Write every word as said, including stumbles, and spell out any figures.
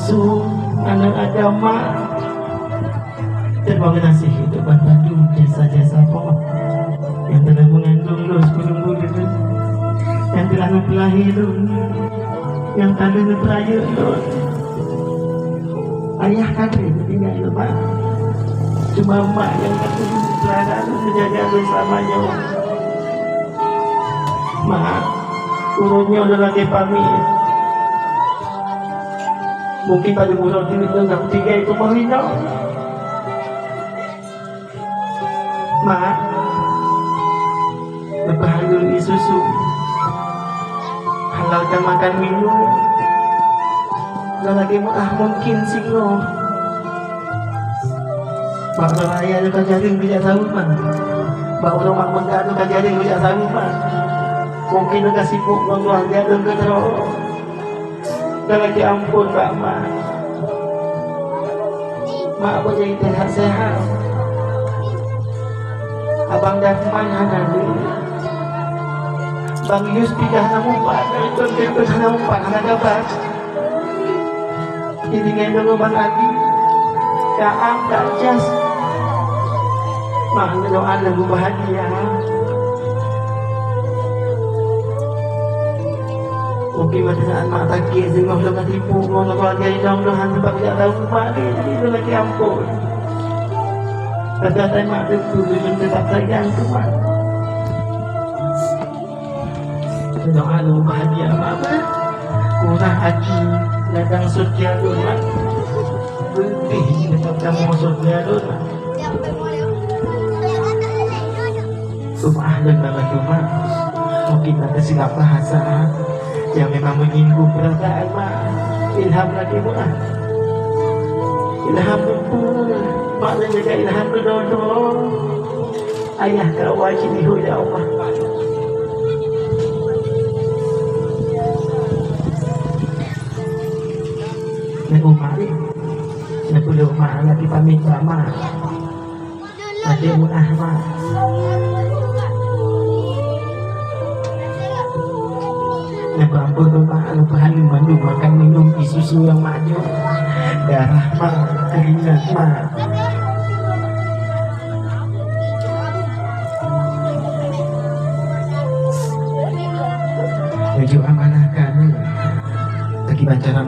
Su, aneuk agama. Terima kasih untuk bantuan jasa-jasa Allah yang telah mengandung lôn sebelum bulan, yang telah mempelahé lôn, yang telah memperaya lôn. Ayah kami meninggal lemak. Cuma mak yang kami pelihara lôn, menjaga lôn selama nyoe. Mak, uroe nyoe lôn lagée pamit. Mungkin pada uroe nyoe lôn tinggai tuboh inong. Mak, leubeh lôn ie susu. Halau tamakan minum, lôn lagée meu'ah mungkin singoh. Bak uroe raya lôn ka jareueng geujak saweue, Mak. Bak uroe mak meuga lôn ka jareueng geujak saweue, Mak. Mungkin lôn ka sibuk ngon keuluwarga lôn keudroe. Lôn lagée ampôn bak mak. Mak beujeuet sehat-sehat. Abang Dahman hana lé. Bang Yus pih ka hana mumpat, Dahman pih hana mumpat, hana kabar. Jadi ngon Bang Adi, Kak Am, Kak Jas. Mak, doa lôn bahagia. Mungkin pada saat mak sakét, singoh lôn ka tipu ngon keuluwarga inong lôn, hana sabab jak tahu mak ni, jadi lôn lagée ampôn. Tapi asai mak tu, tu lôn teutap sayang tu mak. Doa lôn bahagia mak, mak. Kurang aji, ladang surga lôn mak. Beutih jih deungon kamoe surga lôn mak. Cuma lôn bak bacut mak, mungkin ada silap bahasa yang memang menyinggung perasaan mak. Ilham lagée meu'ah. Ilham beutôi, mak lôn jaga Ilham keudroe-droe. Ayah ka wajib ihôi, ya Allah. Nyan umat, nyan peuleuh umat lagi pamit bak mak. Adik meu'ah mak. Nyan bak ampôn mak, leubeh lôn mandum makan minum ie susu nyang mak jok. Darah mak, keuringat mak. Tujuh amanah kami. Bagi bantuan